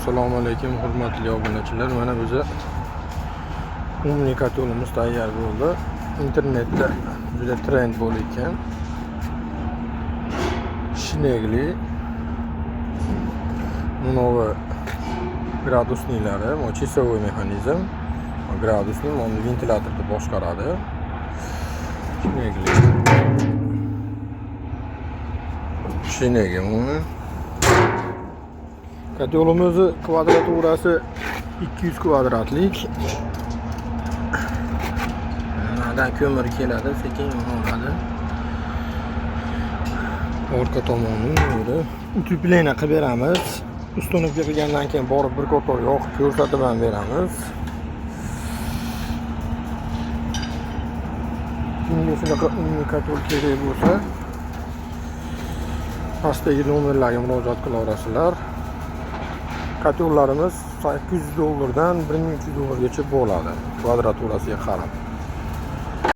Assalomu alaykum, hurmatli obunachilar. Mana biza умный котёл imiz tayyor bo'ldi. Internetda juda trend bo'layotgan. Shnegli новый градусник lari, часовой механизм, градусник, uni ventilyatorda boshqaradi. Shnegli. Shnegi uni. Котёл imizni kvadraturasi 200 kvadratlik. Manadan ko'mir keladi, sekin yonaveradi. Orqa tomoni böyle утепление qilib beramiz. Установка qilgandan keyin borib bir qator yoqib ko'rsatib ham beramiz. Kimga shunaqa умный котёл kerak bo'lsa, pastdagi nomerlarga murojaat qilaverasizlar. Котёл larimiz 800 dollardan 1300 dollargacha bo'ladi, kvadraturasiga qarab.